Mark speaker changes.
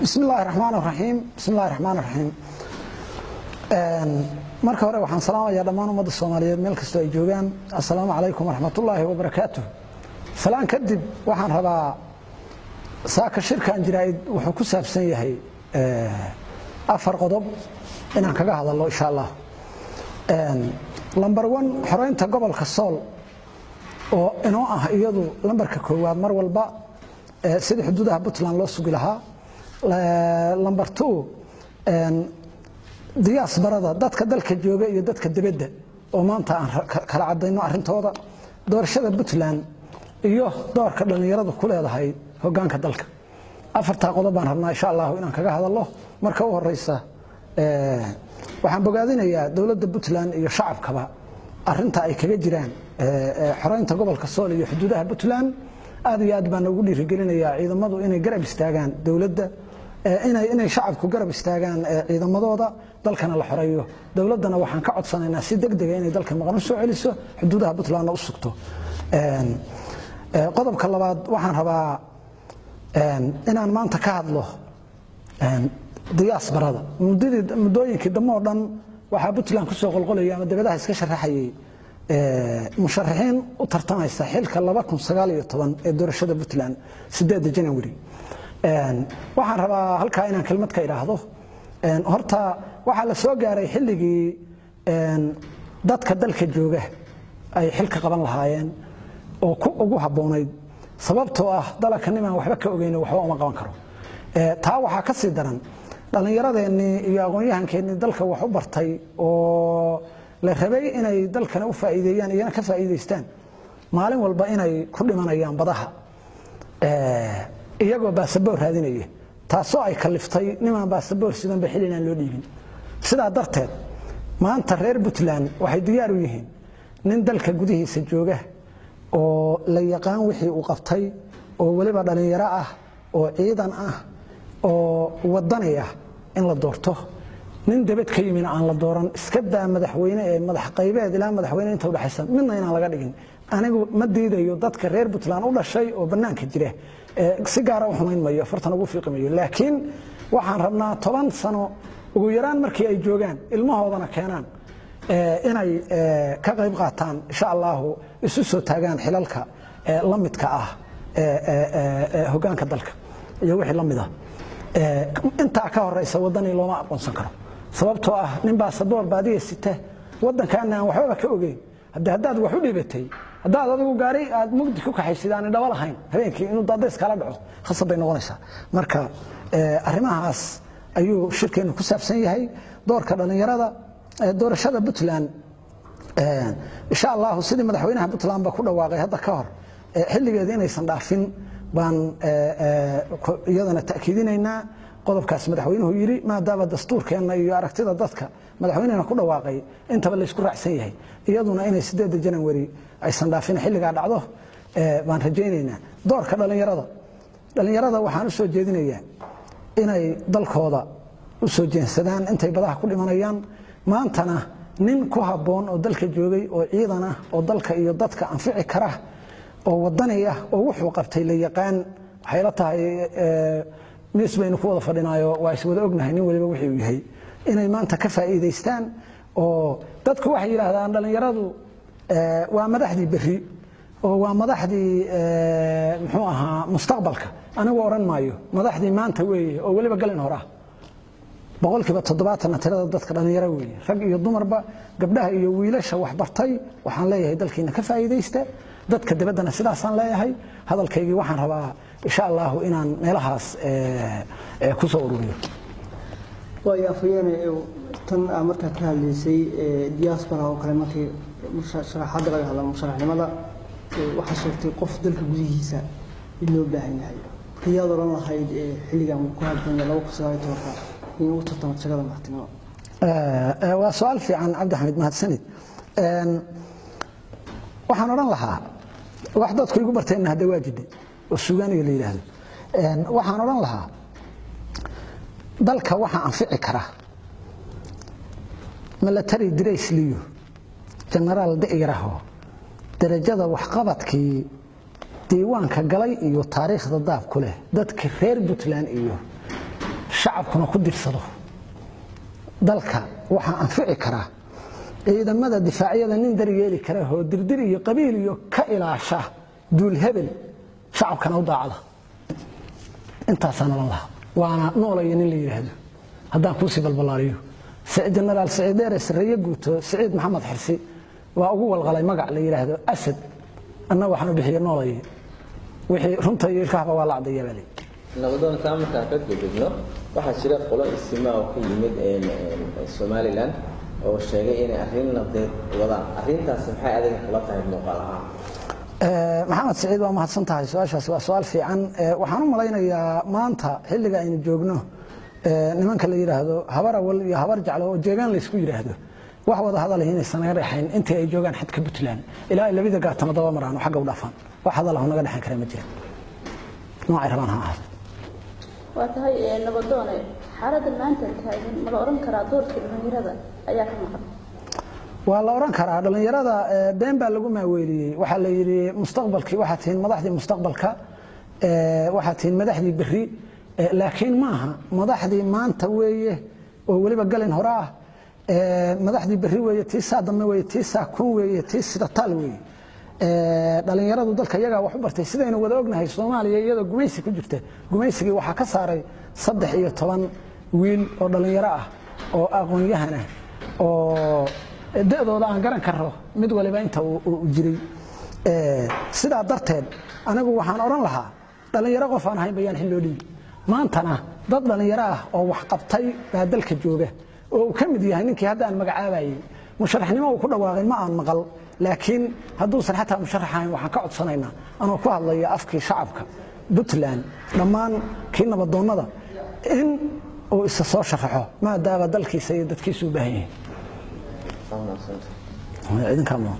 Speaker 1: Bismi illaahi raxmaan raxiim, bismi illahi raxmaan raxiim. Marka hore waxaan salaamayaa dhammaan ummadda Soomaaliyeed meel kastoo ay joogaan. Assalaamu calaykum waraxmatullaahi wabarakaatuh. Salaan kadib, waxaan rabaa saaka shirkan jiraa'id wuxuu ku saabsan yahay 4 qodob inaan kaga hadallo, insha Allah. Number 1, xoreynta gobolka Sool oo inoo ah iyadu lambarka koowaad mar walba, sidii xuduudaha Puntland loo sugi lahaa. Number 2, diasporada, dadka dalka jooga iyo dadka dibadda oo maanta aan kala cadayno arrintooda, doorashada Puntland iyo doorka dhallinyaradu ku leedahay hoggaanka dalka. Afartaa qodob baan rabnaa, insha Allahu, inaan kaga hadallo. Marka u horeysa, waxaan bogaadinayaa dowladda Puntland iyo shacabkaba arinta ay kaga jiraan xoreynta gobolka Sool iyo xuduudaha Puntland. Aad iyo aad baan ugu dhiirigelinayaa ciidamadu inay garab istaagaan dowladda, inay shacabku garab istaagaan ciidamadooda, dalkana la xoreeyo. Dowladdana waxaan ka codsanaynaa si degdega inay dalka maqan u soo celiso, xuduudaha Puntlandna u sugto. Qodobka labaad, waxaan rabaa inaan maanta ka hadlo diasporada. Muddooyinkii dambe oo dhan waxaa Puntland kusoo qolqolaya ama dabadaha iska sharaxayay musharaxiin u tartamaysa xilka 2019 ee doorashada Puntland 8 January. Waxaan rabaa halkaa inaan kelmad ka idhaahdo. Horta waxaa la soo gaaray xilligii dadka dalka jooga ay xilka qaban lahaayeen oo ku ugu habboonayd, sababtoo ah dalaka nimaan waxba ka ogeyn waxba uma qaban karo. Taa waxaa ka sii daran dhallinyaradeenii iyo aqoon-yahankeennii dalka wax u bartay oo la rabay inay dalkana u faa'iideeyaan iyana ka faa'iidaystaan, maalin walba inay ku dhimanayaan badaha iyagoo baasaboor raadinaya, taasoo ay kaliftay nimaan baasaboor sidanba xil inaan loo dhiibin. Sidaa darteed maanta reer Puntland waxay diyaar u yihiin nin dalka gudihiisa jooga oo la yaqaan wixii uu qabtay, oo weliba dhallinyaro ah oo ciidan ah oo wadani ah in la doorto. Nin debed ka yimina aan la dooran, iska daa madaxweyne ee madax qaybeed ilaa madaxweyne inta udhexaysa midna inaan laga dhigin. Anigu ma diidayo dadka reer Puntland u dhashay oo bannaanka jira, si gaara u xumayn mayo, fartan ugu fiiqi mayo, laakiin waxaan rabnaa 10 sano ugu yaraan markii ay joogaan, ilmahoodana keenaan, inay ka qayb qaataan, insha Allahu, isu soo taagaan xilalka la midka ah hoggaanka dalka iyo wixii la mid ah. Intaa ka horeysa wadani looma aqoonsan karo, sababtoo ah nin baasaboor baadiya sita, waddankaana aan waxbaba ka ogeyn, haddaad wax u dhibatay, haddaad adigu gaari aad mugdi ku kaxaysid aan indhaba lahayn, habeenkii inuu daadays kala dhaco khasab bay noqonaysaa. Marka arrimahaas ayuu shirkeenu ku saabsan yahay. Doorka dhallinyarada, doorashada Puntland, insha Allahu, sidii madaxweynaha Puntland ba ku dhawaaqay hadda ka hor, xilligeeda inaysan dhaafin baan iyadana ta'kiidinaynaa. Qodobkaas madaxweynuhu yidhi, maadaama dastuurkeenna iyo aragtida dadka madaxweynehna ku dhawaaqay intaba laysku raacsan yahay, iyaduna inay 8 January aysan dhaafin, xilligaa dhacdo baan rajaynaynaa. Doorka dhallinyarada, dhallinyarada waxaan u soo jeedinayaa inay dalkooda u soo jeensadaan intay badaha ku dhimanayaan. Maantana nin ku habboon oo dalka joogay oo ciidan ah oo dalka iyo dadka anfici kara oo wadani ah oo wuxuu qabtay la yaqaan, waxay la tahay miis baynu ku wada fadhinaayo, waa iswada ognahay nin waliba wixii uu yahay, inay maanta ka faa'iidaystaan. Oo dadku waxay yidhaahdaan dhallinyaradu waa madaxdii berri oo waa madaxdii muxuu ahaa mustaqbalka. Anigu odhan maayo, madaxdii maanta weeye oo weliba galin hor ah. 70%-na tirada dadka dhallinyaro weeye, rag iyo dumarba, gabdhaha iyo wiilasha waxbartay. Waxaan leeyahay dalkiina ka faa'iidaysta. Dadka dibaddana sidaasaan leeyahay. Hadalkaygii waxaan rabaa, insha Allahu, inaan meelahaas ku soo ururiyo.
Speaker 2: Waayo afhayeene, tan aa markaa ka hadlaysay diaspora oo kale, markii sharaxaadda laga hadla musharaxnimada, waxaa sheegtay qof dalka gudihiisa in loo baahan yahay. Marka yaad odhan lahayd xilligan uu ku habboon yahay 2019-ka in uu tartamo jagada madaxtinimo?
Speaker 1: Waa su-aal fiican, Cabdixamiid, mahadsanid. Waxaan odhan lahaa wax dadku igu barteenna hadda waa jidhay oo sugaaniga la yidhaahdo. Waxaan odhan lahaa dalka waxaa anfici kara military diraysliyo jenaraal da'yaraho darajada waxqabadkii diiwaanka galay iyo taariikhda daab ku leh dadka reer Puntland iyo Shacabkuna ku dirsado. Dalka waxaa anfici karaa ciidamada difaacyada nin daryeeli kara oo dirdir iyo qabiil iyo ka ilaasha duul hebel, shacabkana u daacada. Intaasaan odhan lahaa. Waana noolaya nin la yidhaahdo. Haddaan kuusii balballaariyo, Jenaraal Siciid Dheere, sarreeye guuto Siciid Maxamed Xirsi, waa ugu walqalay magac la yidhaahdo Asad. Anna waxaan u bixiye Noolaye. Wixii runta iyo ilkahaba waa la caddeeyaa baa leeyi.
Speaker 3: Nabadoon, taa markaan ka gudubno, waxaa jira qolo isimaa oo ka yimid Somaliland oo sheegay inay arrin nabadeed wadaan. Arrintaasi maxay adiga kula tahay muuqaal ahaan?
Speaker 1: Maxamed Siciid, waa mahadsan tahay. Su-aashaasi waa su-aal fiican. Waxaan u malaynayaa maanta xilliga aynu joogno, nimanka la yidhaahdo Habar Awal iyo Habar Jeclo oo jeegaan laysku yidhaahdo, wax wada hadal inaysan naga dhexayn intii ay joogaan xadka Puntland, ilaa ay labida gaatamo daba maraan oo xagga u dhaafaan. Wax hadal ah naga dhexayn kara ma jiraan, noocay rabaan ha ahaado.
Speaker 4: Waa tahay, nabadoone, xaaladda maanta taagan ma la odhan karaa doorkii dhallinyarada ayaa ka maqan?
Speaker 1: Waa la odhan karaa. Dhallinyarada been baa lagu maaweeliyey. Waxaa la yidhi mustaqbalkii waxaa tihiin, madaxdii mustaqbalka waxaa tihiin, madaxdii berri, laakiin maaha. Madaxdii maanta weeye oo weliba galin hore ah. Madaxdii berri weeye, tii saa dambe weeye, tii saa kun weeye, tii sida taal weeye. Dhallinyaradu dalka iyagaa wax u bartay. Sidaynu wada ognahay, Soomaaliya iyadoo gumaysi ku jirta, gumaysigii waxaa ka saaray 13 wiil oo dhallinyaro ah oo aqoon-yahan ah oo da'dooda aan garan karo mid waliba inta uu jiray. Sidaa darteed anigu waxaan odhan lahaa dhallinyaro qof aan ahayn bayaan xil loo dhiibi. Maantana dad dhallinyaro ah oo wax qabtay baa dalka jooga, oo uu ka mid yahay ninkii hadda aan magacaabayey. Musharaxnimo uu ku dhawaaqay ma aan maqal, laakiin hadduusan xataa musharax ahayn, waxaan ka codsanaynaa, anoo ku hadlaya afkii shacabka Puntland dhammaan, kii nabadoonnada, in uu isa soo sharaxo maadaama dalkiisa iyo dadkiisu u baahan yihiin. Idinkaa mudan.